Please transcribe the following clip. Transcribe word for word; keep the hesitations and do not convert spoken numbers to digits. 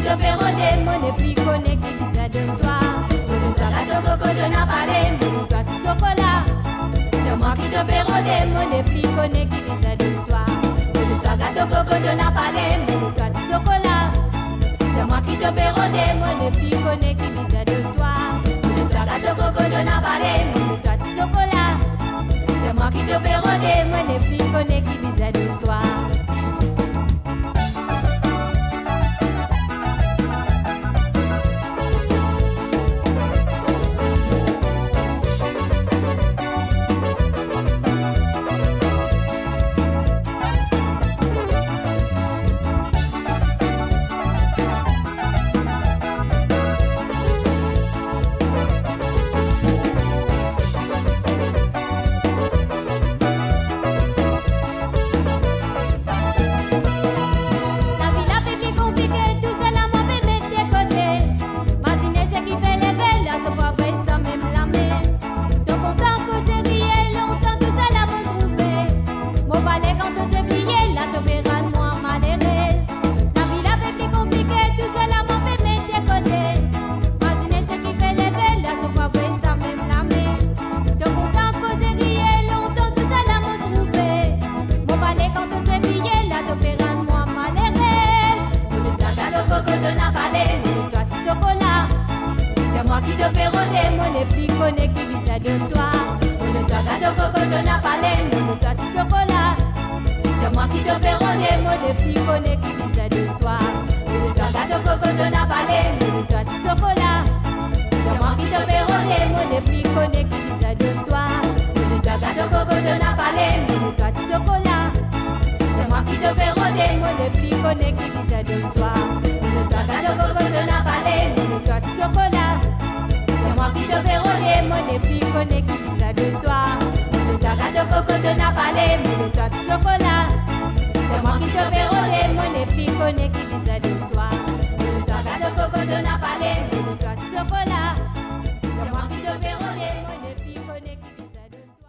To pe rode, mo nepli kone ki bizin donn twa. Mo donn twa gato koko, to ena pale, mo donn twa ti sokola. Dir mwa ki to pe rode, mo nepli kone ki bizin donn twa. Mo donn twa gato koko, to ena pale, mo donn twa ti sokola. Dir mwa ki to pe rode, mo nepli kone ki bizin donn twa. Mo donn twa gato koko, to ena pale, mo donn twa ti sokola. Dir mwa ki to pe rode, mo nepli kone ki bizin donn twa. Lavi la pe pli konplike, tousala mo pe met de kote. Mazine seki pe leve la, to pa vwar sa mem lame. To kontan koze, riye lontan, tousala mo trouve. Mo pale kan to ti bliye la, to pe rann mwa malerez. Lavi la pe pli konplike, tousala mo pe met de kote. Mazine seki pe leve la, to pa vwar sa mem lame. To kontan koze, riye lontan, tousala mo trouve. Mo pale kan to ti bliye la, to pe rann mwa malerez. Mo donn twa gato koko, to ena pale, mo donn twa ti sokola. Dir mwa ki to pe rode, mo nepli kone ki bizin donn twa. Mo donn twa gato koko, to ena pale, mo donn twa ti sokola. Dir mwa ki to pe rode, mo nepli kone ki bizin donn twa. Mo donn twa gato koko, to ena pale, mo donn twa ti sokola. Dir mwa ki to pe rode, mo nepli kone ki bizin donn twa. Mo donn twa gato koko, to ena pale, mo donn twa ti sokola. Dir mwa ki to pe rode, mo nepli kone ki bizin donn twa. Mo donn twa gato koko, to ena pale, mo donn twa ti sokola. Dir mwa ki to pe rode, mo nepli kone ki bizin donn twa. Mo donn twa gato koko, to ena pale, mo donn twa ti sokola. Dir mwa ki to pe rode, mo nepli kone ki bizin donn twa. Mo donn twa gato koko, to ena pale, mo donn twa ti sokola.